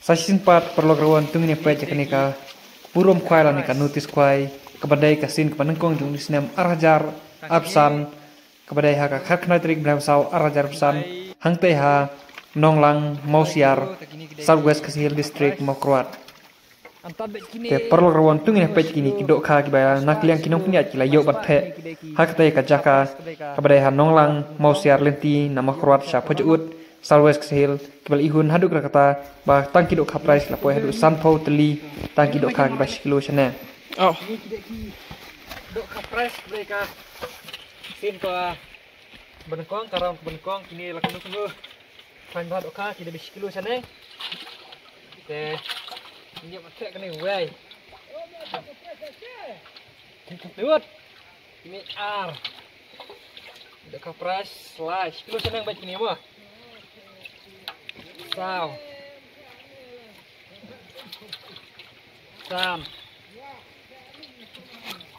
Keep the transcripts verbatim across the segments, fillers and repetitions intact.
Sa shisien pat paralok, ruh ngin ïa peit ïa kane ka burom khwai lane ka notice khwai kaba dei ka sien kaba nyngkong jong u snem ar hajar arphew san, kaba dei ha ka khatkhyndai tarik bnai saw ar hajar arphew san, hangtei ha Nonglang Mawsiar, South West Khasi Hills District, Mawkyrwat. Te paralok, ruh ngin ïa peit ïa kine ki dohkha kiba na ka liang ki nongpynïaid ki la ïoh ban theh ha katei ka jaka kaba dei ha Nonglang Mawsiar, lynti na Mawkyrwat sha Phojaud, South West Khasi Hills, kiba la ihun haduh katta katta ba tang ki dohkha prize la poi haduh sanphew tylli, tang ki dohkha kiba shi kilo shaneng. Oh. Dohkha prize, kaba dei ka sien kaba nyngkong, ka round kaba nyngkong, kine la kumno kumno. Khlaiñ bha dohkha, kine dei shi kilo shaneng. Te ngin ïa theh kane wei. Lut. Kine ar. Dohkha prize, lai. Shi kilo shaneng beit kine mo. Saw. San.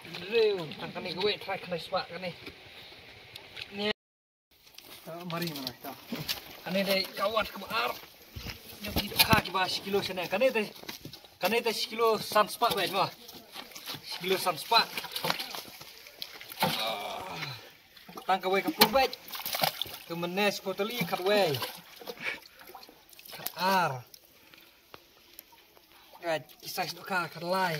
Hynriew. Tang kane kawei, trai kane spah kane. Mari mana kita. Kane dei ka wad kaba ar. Jong ki dohkha kiba shi kilo shaneng. Kane te, kane te shi kilo san spah beit mo. Shi kilo san spah. Ah, tang kawei ka pung beit. Te mynne spah tylli, khatwei, khatar, khat, ki size dohkha, khatlai,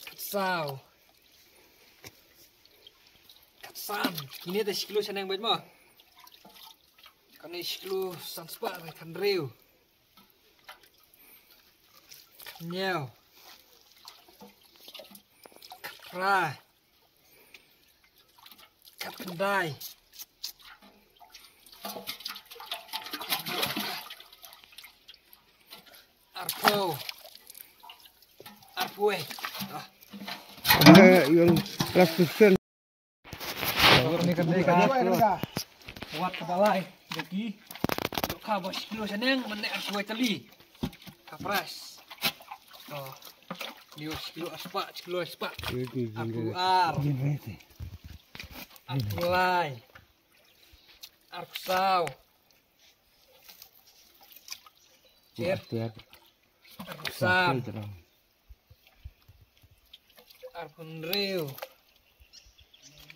khatsaw, khatsan. Kine te shi kilo shaneng beit mo. Kane shi kilo san spah, khathynriew, khathynñiew, khatphra, khatkhyndai, arphew, arphew wei. Ah. Yung plastic. Kane ka dei ka wad kaba lai jong ki dohkha ba shi kilo shaneng, mynne arphew wei tylli ka prize. To, kine shi kilo ar spah, shi kilo ar spah. Arphew ar, arphew lai, arphew saw. Cer. Arphew san, arphew hynriew,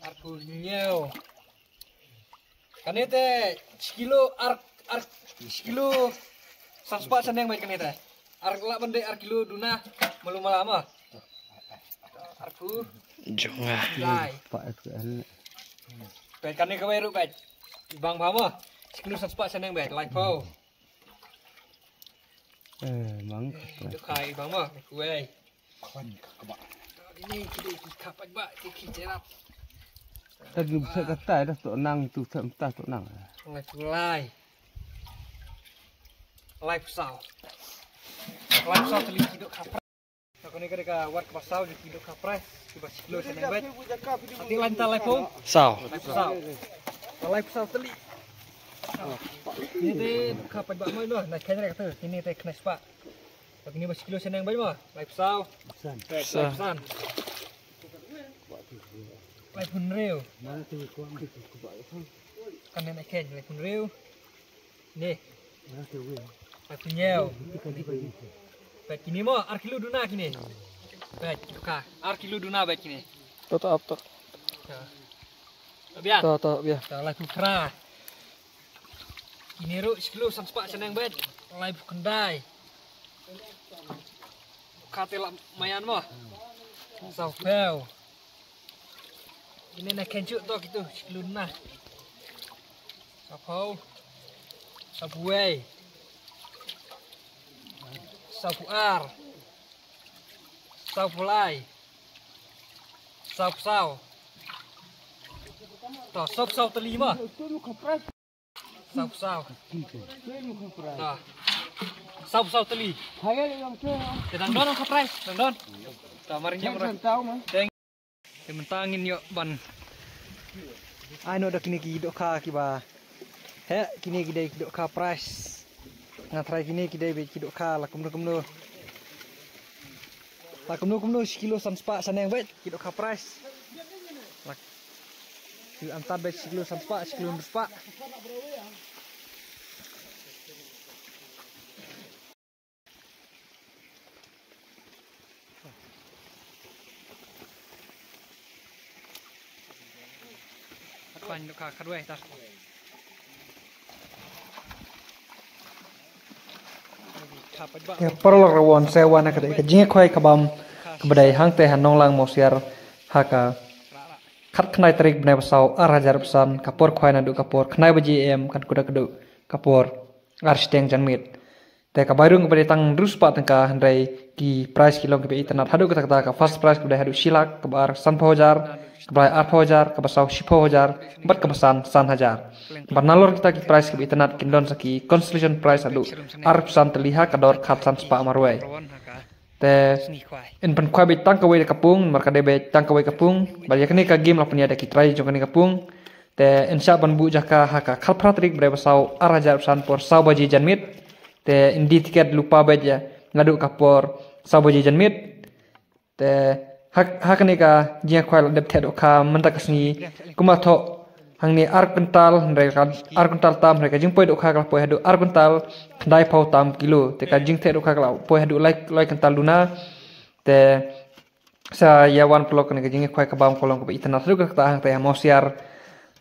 arphew hynñiew. Kane te shi kilo ar, ar, shi kilo san spah shaneng beit kane te. Ar, lah ban dei ar kilo duna malu mala mo. Arphew. Jong nga. Lai. Beit kane kawei ruh beit. Bang bha mo. Shi kilo san spah shaneng beit, laiphew. Eh, mang. Dohkha bang mo, kawei. Kine ki dei ki kha paidbah, ki, ki jerap. Ta ki bsa kata dah tu nang tu, tu nang. Laiphew lai. Laiphew saw. Laiphew saw tylli ki dohkha. Kane ka dei ka wad kaba saw jong ki dohkha prize kiba shi kilo shaneng beit. Ati lanta laiphew saw. Laiphew saw. Laiphew saw tylli. Kine te dohkha paidbah mo, na kane ka tu, kine te khyndai spah. Kine ba shi kilo shaneng beit mo. Laiphew saw. Laiphew san. Laiphew hynriew. Kane na kane laiphew hynriew. Ne. Laiphew hynñiew. Beit kine mo, ar kilo duna kine. Beit, dohkha. Ar kilo duna beit kine. To, to, ap to. To. Biang. To, to, biang. To, laiphew phra. Kine ruh shi kilo san spah shaneng beit. Laiphew khyndai. Dohkha te la maïan mo. Sawphew. Kine na kynjuh to kitu, shi kilo duna. Sawphew. Sawphew wei. Sawphew ar. Sawphew lai. Sawphew saw. To, sawphew saw tylli mo. Sawphew saw. To. Sawphew saw tylli. Te dang don ka prize, dang don. To, mar ngin ïa. Thank. Te mynta ngin ïoh ban ai noh da kine ki dohkha kiba heh, kine ki dei ki dohkha prize. Nga tharai kine ki dei beit ki dohkha la kumno kumno. La kumno kumno shi kilo san spah shaneng beit ki dohkha prize. La ki antad beit shi kilo san spah, shi kilo hynriew spah. Te paralok rawon, sa wan ha ka dei ka jingkhwai ka bam kaba dei hangtei ha Nonglang Mawsiar ha ka khatkhyndai tarik bnai ba saw ar hajar arphew san, ka por khwai naduh ka por khyndai baje em kan kut haduh ka por ar shiteng janmiet. Te ka bai rung kaba dei tang hynriew spah tyngka, hynrei ki prize ki long kiba itynnad haduh katta katta. Ka first prize kaba dei haduh shi lak, kaba ar sanphew hajar, kaba lai arphew hajar, kaba saw shiphew hajar, bad kaba san san hajar. Bad nalor kita ki prize kiba itynnad kin don sa ki consolation prize haduh arphew san tylli ha ka dor khatsan spah marwei. Te yn pynkhwai beit tang kawei da ka pung, namar ka dei beit tang kawei ka pung. Bad ïa kane ka game la pynïaid da ki trai jong kane ka pung. Te yn shah ban buh jaka ha ka khatphra tarik bnai ba saw ar hajar arphew san por saw baje janmiet. Te yn die tiket lypa beit ïa naduh ka por saw baje janmiet. Te ha, ha kane ka jingkhwai la dep theh dohkha mynta ka sngi. Kumba thoh hangne ar kuntal, hynrei ka ar kuntal tam, hynrei ka jingpoi dohkha ka la poi haduh ar kuntal khyndai phew tam kilo. Te ka jingtheh dohkha ka la poi haduh lai, lai kuntal duna. Te sa ïa wan paralok, kane ka jingkhwai ka bam ka long kaba itynnad haduh katta katta hangtei ha Mawsiar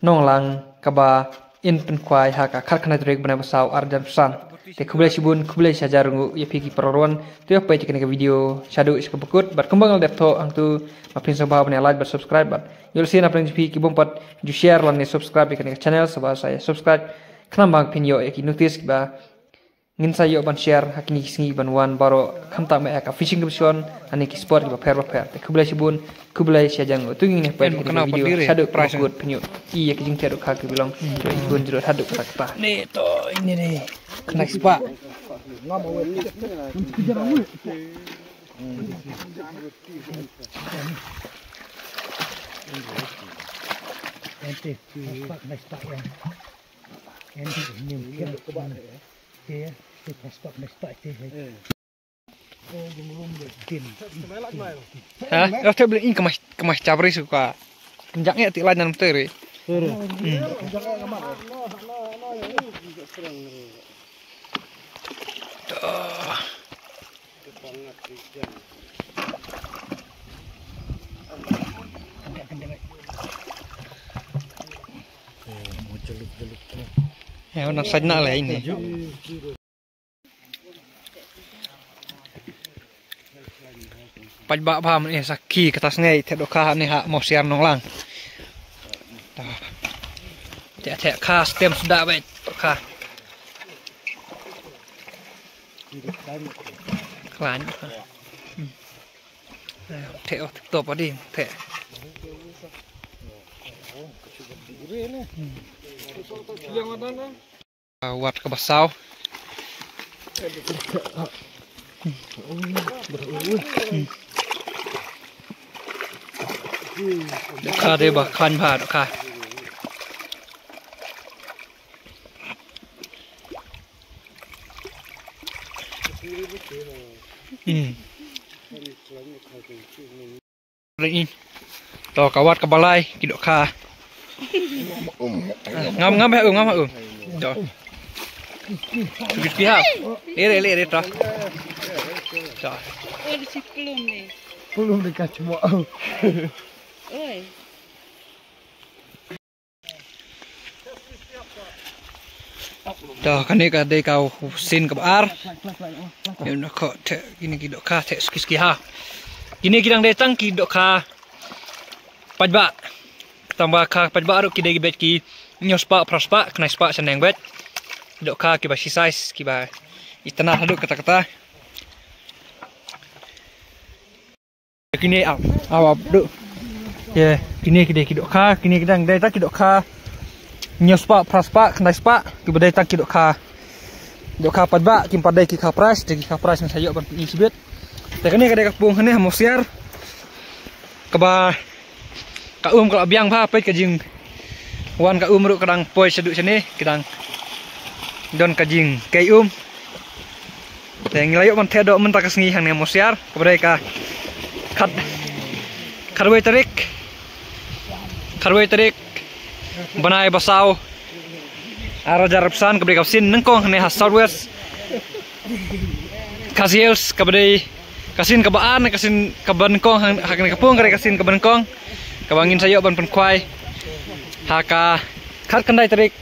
Nonglang, kaba yn pynkhwai ha ka khatkhyndai tarik bnai ba saw ar hajar arphew san. Te khublei shibun, khublei shihajar nguh ïa phi ki paralok rawon. Te ïa peit ïa kane ka video shaduh sha kaba kut, bad kumba nga la dep thoh hangto, ma phin sngewbha ban ïa like bad subscribe, bad ïoh lehse na pdeng jong phi ki bym pat ju share lane subscribe ïa kane ka channel, sngewbha sa ïa subscribe, khnang ba phin ïoh ïa ki notice kiba ngin sa ïoh ban share ha kine ki sngi ban wan baroh, khamtam eh ka fishing competition, ha kine ki sport kiba pher bapher. Te khublei shibun, khublei shihajar nguh. To ngin ïa peit ïa kane ka video shaduh kaba kut, phin ïohi ïa ki jingtheh dohkha kiba long. To ïa ki bun jurut haduh katta katta. Ni to, ini ni. Khyndai spah. Ente, khyndai spah, khyndai spah ïa. Ente, nim, nim. Te, te, khyndai spah, khyndai spah te. Ha? Ïa te beli in kemah, kemah cabri suka. Kenjang ïa ti lain dalam teri. Hmm. Tuh. Eh, mo jeluk-jeluk tu. Eh, nang sajna lah ini. Paidbah bha mynne, sakhi kata sngi theh dohkha hangne ha Mawsiar Nonglang. Theh, theh kha stem suda beit dohkha. Khlaiñ. Hmm. Theh, oh, tip top adi theh. Hmm. Wat kaba saw. Dohkha dei ba khlaiñ bha dohkha. Hmm. Ring in. To ka wat kaba lai ki dohkha. Ngam, ngam ha um, ngam ha um. To. Sugit pi ha. Lere, lere to. To. Pelum di kacmo. Oi. To, kane ka dei ka sien kaba ar. Ïa na kho theh kine ki dohkha theh ski ski ha. Kine ki dang dei tang ki dohkha paidbah. Tang ba kha paidbah ruh ki dei ki beit ki hynñiew spah, phra spah, khyndai spah shaneng beit. Dohkha kiba shi size kiba itynnad haduh katta katta. Kine aw, aw, aw, duh. Ye, kine ki dei ki dohkha, kine ki dang dei ta ki dohkha. Hynñiew spah, phra spah, khyndai spah, kiba dei ta ki dohkha. Dohkha paidbah, kim pat dei ki kha prize, dei ki kha prize ngan sa ïoh ban pyni shibit. Te kane ka dei ka pung kane ha Mawsiar. Kaba ka um ka la biang bha, peit ka jing wan ka um ruh ka dang poi shaduh shane, ka dang don ka jingkei um. Te ngi la ïoh ban theh doh mynta ka sngi hangne Mawsiar, kaba dei ka khat, khatwei tarik, khatwei tarik bnai ba saw ar hajar arphew san, kaba dei ka sien nyngkong hangne ha South West Khasi Hills, kaba dei ka sien kaba ar ne ka sien kaba nyngkong ha, ha kane ka pung, ka dei ka sien kaba nyngkong kaba ngin sa ïoh ban pynkhwai. Ha ka khatkhyndai tarik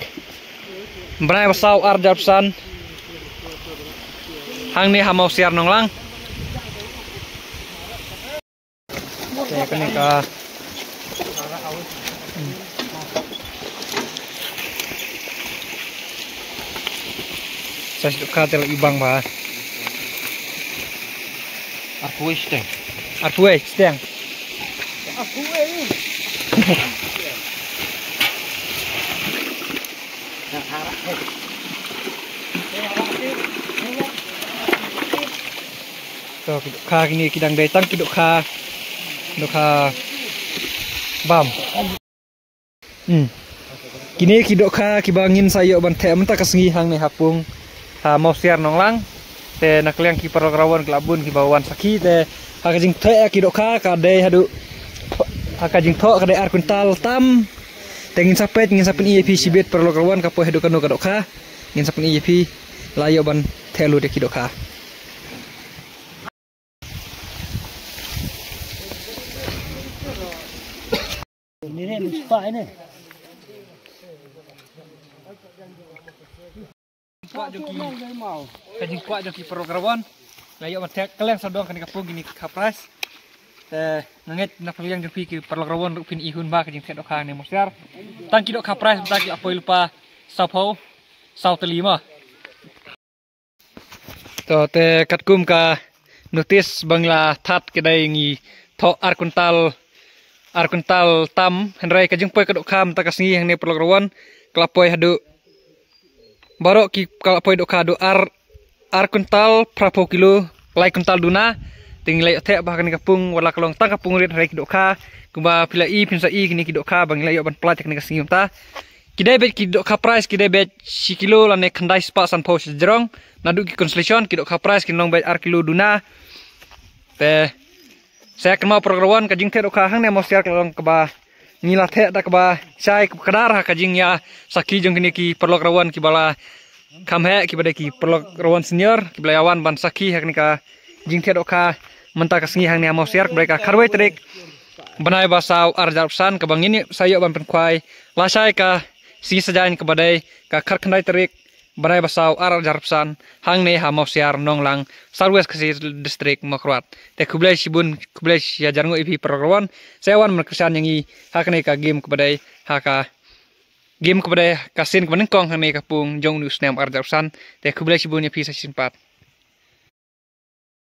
bnai ba saw arhajar arphew san, hangne ha Mawsiar Nonglang. Te kane ka sa sduk ka te la ibang ba. Arphew wei shiteng. Arphew wei shiteng. To, ki dohkha kine ki dang dei tang ki dohkha, dohkha bam. Hmm. Kine ki dohkha kiba ngin sa ïoh ban theh mynta ka sngi hangne ha pung ha Mawsiar Nonglang. Te na ka liang ki paralok rawon ki la bun kiba wan sakhi, te ha ka jingtheh ki dohkha ka dei haduh, ha ka jingthoh ka dei ar kwintal tam. Te ngin sa peit, ngin sa pyni ïa phi shibit paralok rawon ka poi haduh kano ka dohkha. Ngin sa pyni ïa phi, la ïoh ban theh lut ïa ki dohkha. Kwah jong ki, ka jingkwah jong ki paralok rawon. La ïoh ban theh kylleng sawdong kane ka pung kine ki dohkha prize. Te nga ngeit na pyrshang jong phi ki paralok rawon ruh phin i hun ba ka jingtheh dohkha ne Mawsiar. Tang ki dohkha prize mynta ki la poi lypa sawphew saw tylli mo. To te katkum ka notice ba ngi la thad ka dei ngi thoh ar kwintal, ar kwintal tam, hynrei ka jingpoi ka dohkha mynta ka sngi hangne paralok rawon ka la poi haduh, baroh ki ka la poi dohkha haduh ar, ar kwintal phraphew kilo, lai kwintal duna. Te ngi la ïoh theh ba ha kane ka pung wat la ka long tang ka pung rit hynrei ki dohkha kumba phi la i phin sa i kine ki dohkha ba ngi la ïoh ban pynlait ha kane ka sngi mynta. Ki dei beit ki dohkha prize, ki dei beit shi kilo lane khyndai spah sanphew shi jrong. Naduh ki consolation ki dohkha prize kin long beit ar kilo duna. Te sa kynmaw paralok rawon ka jingtheh dohkha hangne Mawsiar ka long kaba ngi la theh da kaba shai kaba kdar ha ka jingïasakhi jong kine ki paralok rawon kiba la kham heh, kiba dei ki paralok rawon senior kiba la ïa wan ban sakhi ha kane ka jingtheh dohkha mynta ka sngi hangne ha Mawsiar, kaba dei ka khatwei tarik bnai ba saw arhajar arphew san, kaba ngin sa ïoh ban pynkhwai lashai ka sngi sajan kaba dei ka khatkhyndai tarik bnai ba saw arhajar arphew san, hangne ha Mawsiar Nonglang, South West Khasi District, Mawkyrwat. Te khublei shibun, khublei shihajar nguh ïa phi paralok rawon. Sa ïa wan ban kyrshan ïa ngi ha kane ka game kaba dei, ha ka game kaba dei ka sien kaba nyngkong hangne ka pung jong une u snem arhajar arphew san. Te khublei shibun ïa phi sa shisien pat.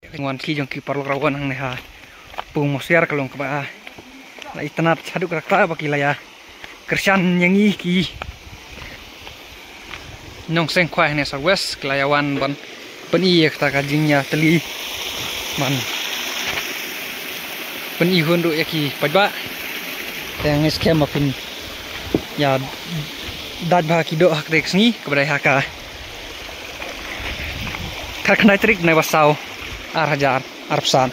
Ka jingwan ki jong ki paralok rawon hangne ha pung Mawsiar ka long kaba la itynnad shaduh katta katta ba ki la ïa kyrshan ïa ngi ki nongseng khwai hangne South West, ki la ïa wan ban pyni ïa kata ka jingïatylli ban pyni hun ruh ïa ki paidbah. Te nga ngeit skhem ba phin ïa dait bha ki doh ha kata ka sngi kaba dei ha ka khatkhyndai tarik bnai ba saw arhajar arphew san.